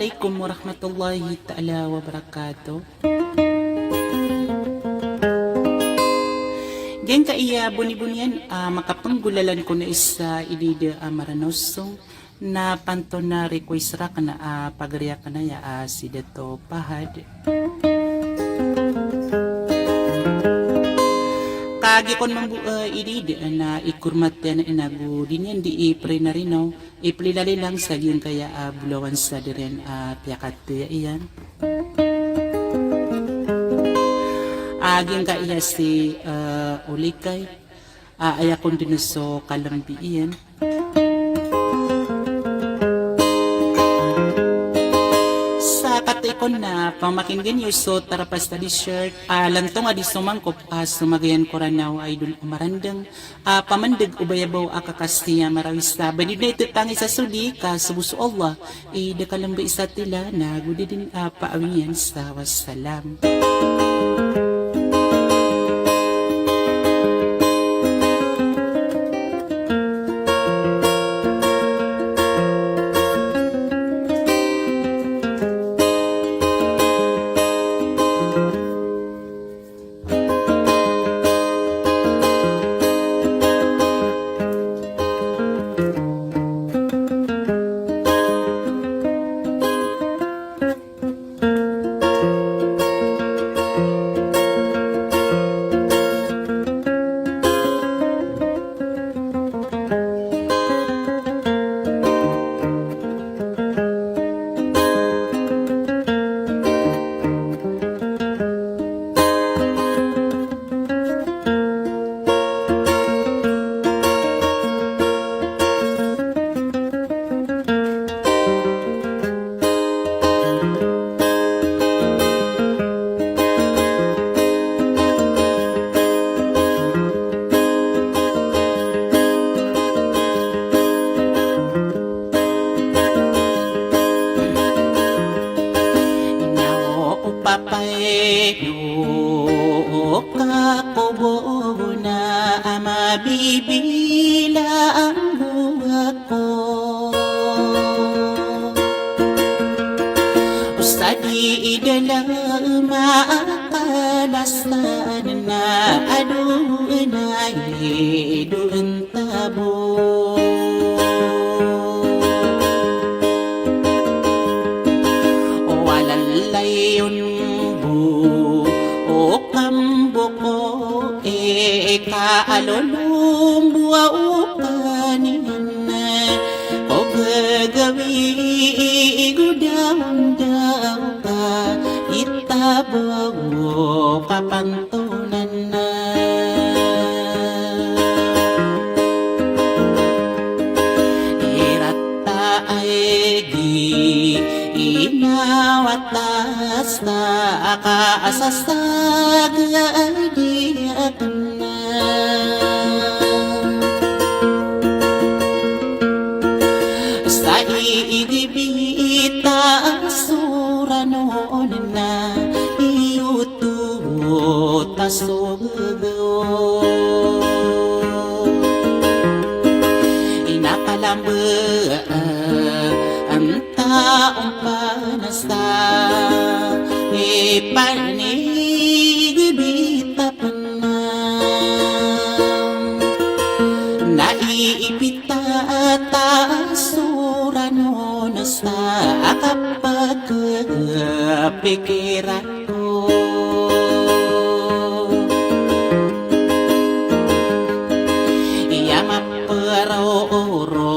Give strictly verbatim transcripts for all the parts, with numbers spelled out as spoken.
Assalamualaikum warahmatullahi taala wabarakatuh. Giyangkaya bonibonian a makapenggolalan ko na isa i dida a Maranaw Song na pantona request rakn a pagari akn aya a si Dato Pahad. Kagiya kon mambo, eh, i dida na ikormat iyan ago di niyan di iprinarinaw, iplilalilang sa giyangkaya a bolawan sa daren a piyakataya iyan. A giyangkaya si, eh, Olikay. A, aya kon dn so kalembi iyan. Sa katii kon na pamakinegen iyo so Tarapas Study Short, a, lantonga di so mangkop, a, so magayan ko Ranaw a idol o marandeng, a, pamandeg o bayabaw a kakasi a marawisa. Ba di na ito tangis a sodi, ka so bo so Allah i da kalembi sa tila, na go di dn, a, paawing iyan sa wassalam. Ina o papa e, doa ka ko bo na a mabibila anggo ako. Osta di i dala makalastan na ado na i doon tabo. O walalayon bo o kambo ko e ka alolombo a o kaniyan ko gagawi i godawndaw ka i tabo ka pan tonan na. Irata ay gi inawatas ta aka asasag a di akna. Sa i igibita a soranon na iyo to ta so gagaw. Ina kalamba anta ompanasta i panigibita pena. Na i ipita ta soranon asta a kapag pikiran ko. Iya maperoro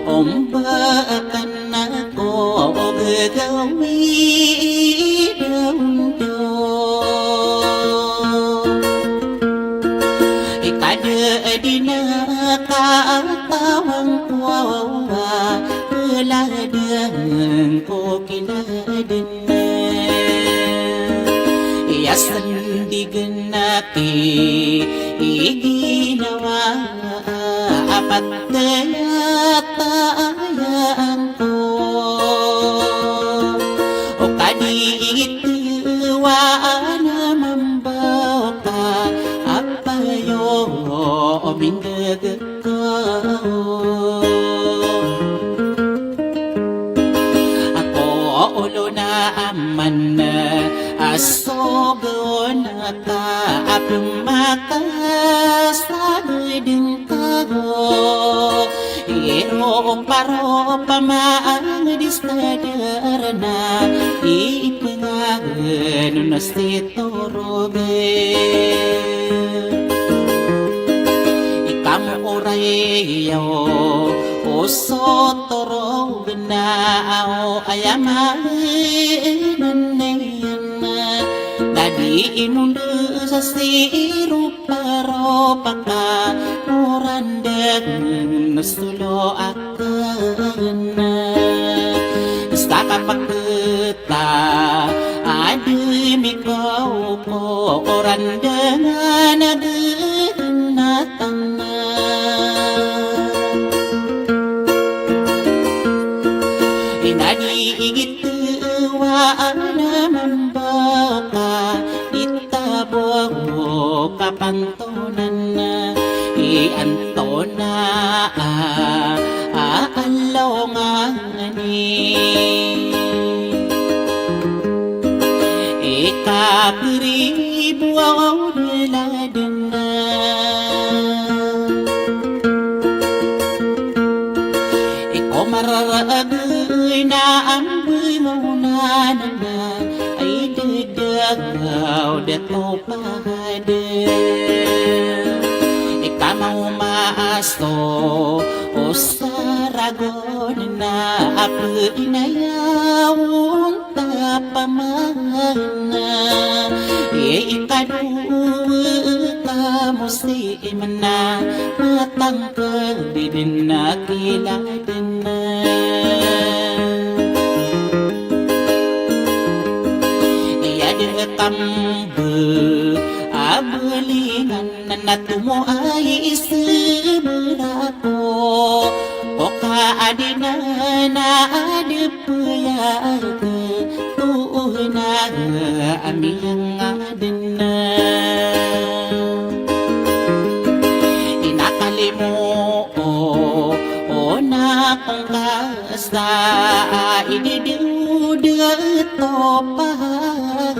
ombakan ako o gagawi dawndaw. Ikada di na katawang ko a keladan ko keladan. Iya sendigan aki i ginawa a pataya tayaan ko. O kadi itiwa a namambaw ka a payo o mindeg Ako Ogaw na ka a pmakasagadn ka go, i roparo pamangdis ka darna, i pngagan on a si Torog. Ikam o rayaw o so Torog na aw aya manan iyan. Na di inonda sa si roparo paka o randang na solo akn. Sa kapakta a dmi ko ko o randang a nagnatan. Ina di igit wa ana mambaka, ita bo ka pantonan, i antona a, a, alongani. Ika piri bo a o ladna. Iko mararagay na ambi mo na nana, ay dadaw dato pahad. Ika maumaas to o saragon na api inayawon ta pamana. Ika dowa ka musi imna matangkd dn a kiladn. Iyada kamb a blingan na tomo a isbra ko, o ka adn a adp iyada toona a miyang adn. Ina kalimo o, o na kongka sa a ididewd to pahad.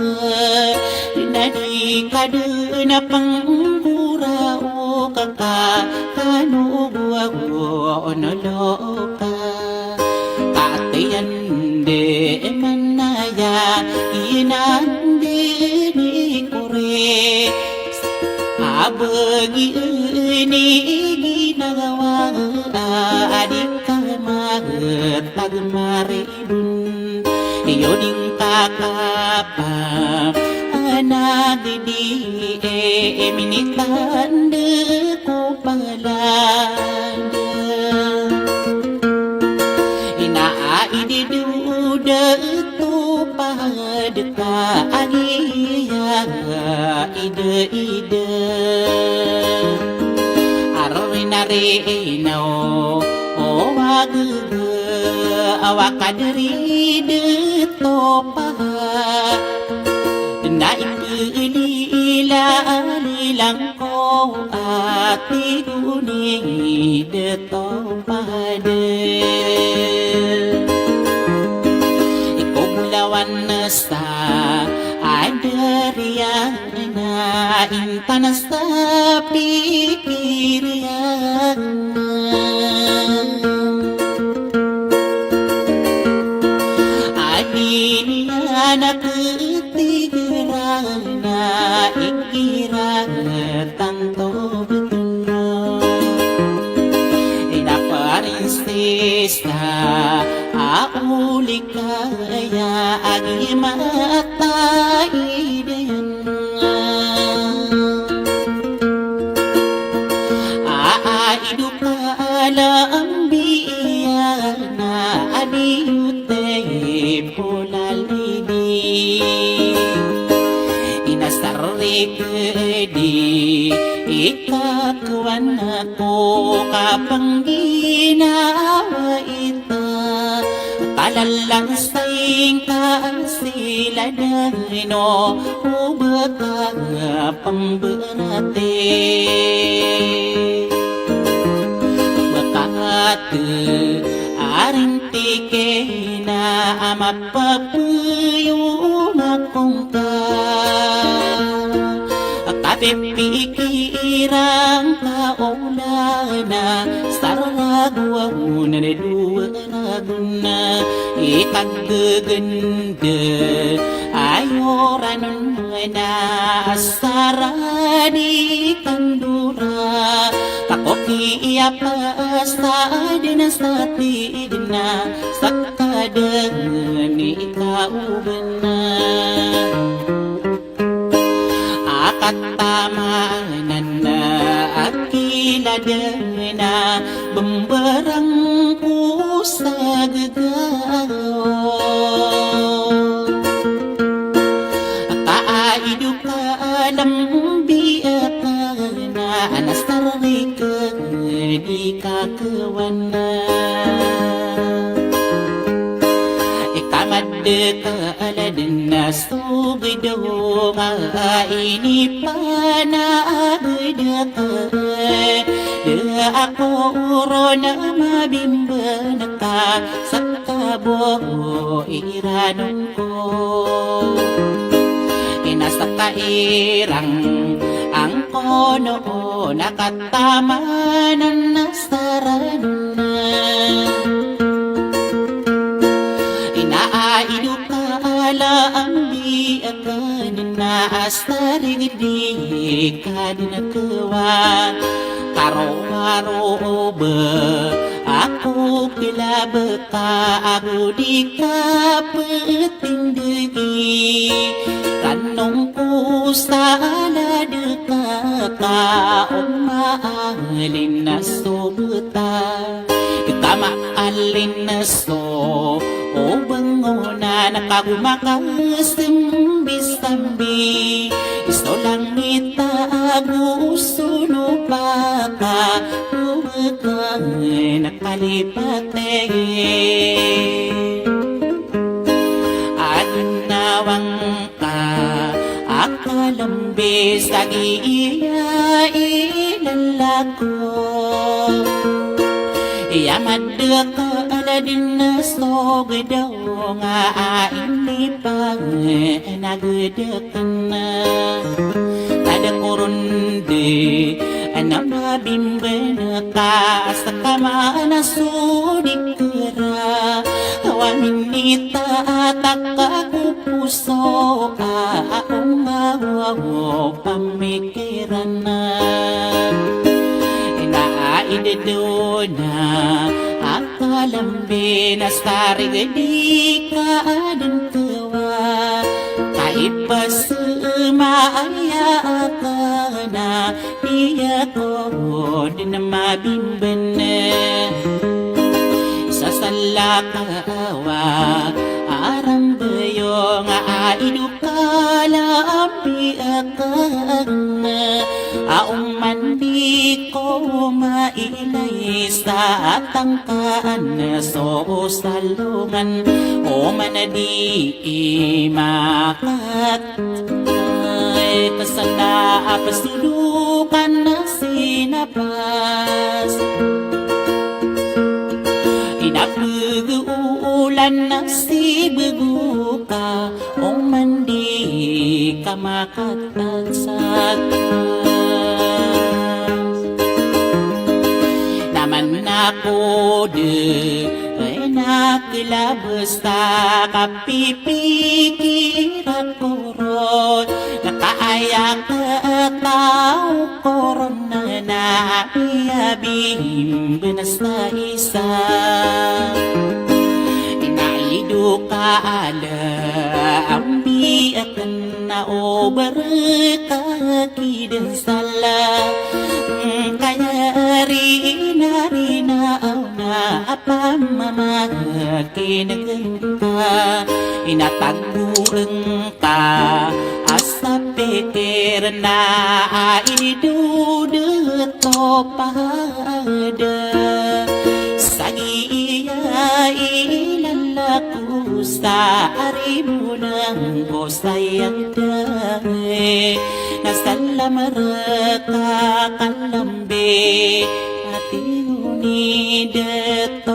Na di ka dn a panggoraok ka, kano go ago o noloka. Katiyan di manaya, inan di ni kori. A bagi ini ginagawa a di ka magtag maribon. Iyo ding kakapa a nagdi e minitanda ko palada. Ina a ididewd to pahad ka a giya ida-ida. Arina rinaw o wagga a wakad rid to pahad. Na ipilila lilang ko a tig o nid to pahad. Iko bolawan sa a dariya na intanas a pikir iyan. A di niyan a ketigeran a igira tanto betono. Ina prinsesa a oli kaya a giya matay den. A, a ido ka ala ambiya na a di ote polalidi. Ina sarik di ikakowan ko kapangginawai Kalalang saing ka sila dano o baka pamberati. Baka ati arin tikina a mapapayo makongka. Pipikirang ka o lana, sa ragon a dowa ragon a ikagaganda, ayo ranon na asar a di kandora, ka ko kiyapasad na sa tig na, sa kadami ka o bana. A katamanan a kilad na bemberang ko sa gegaw. Ka a ido ka lambi a ka na, a na sarik di ka kewana. Ika mad ka alad na so gedaw nga inipanaged ka. Da ako ron a mabimban ka sa kabo iran ko. Ina sa kairang angkono na katamanan na saran na. Ina a ido ka lambi a ka na, a sarig di ka den kewa. Karomaroba ako klab ka ago di ka petindegi. Kanong ko salad ka ka o maalin a sobeta. Ika maalin a so o bengonan ka go makasembisambi. So langit ago so lopa ka o bekan kalipate. Adn a wangka a kalembi sa giya i lalako. Iya mad ka aladn so gedaw nga a inipanaged ka na. Kada koron di a na mabimban ka sa kaman a so di kera. Wa minitatak ko poso a, a onga wawo pamikiran. Ina a idedona a kalembi na sarig di ka den kewa. Ka ipasema aya a ka na Iya ko den mabimban sa salakaw a rambayo nga a ido ka lambi a ka na. A oman di ko mailay sa tangkaan so salongan, oman di i makat Ay, kasala a pasudukan na sinapas. Inapag-uulan na sibugu ka, oman di ka makatansat. Naman ako di, ay, naklabas ta kapipikir ako Ron, na kaaya ka taw ko ron na, na aya bimban sa isa. Inaido ka ala ambi aken na ober ka kiden sala. Kaya ri na ri na aw na apamamakinegen ka. Inatago engka a sa pikir na a idodot o pahada. Sa giya i lalako sa aribonan ko sayang da. Na salam reka kalam bi a tigonid to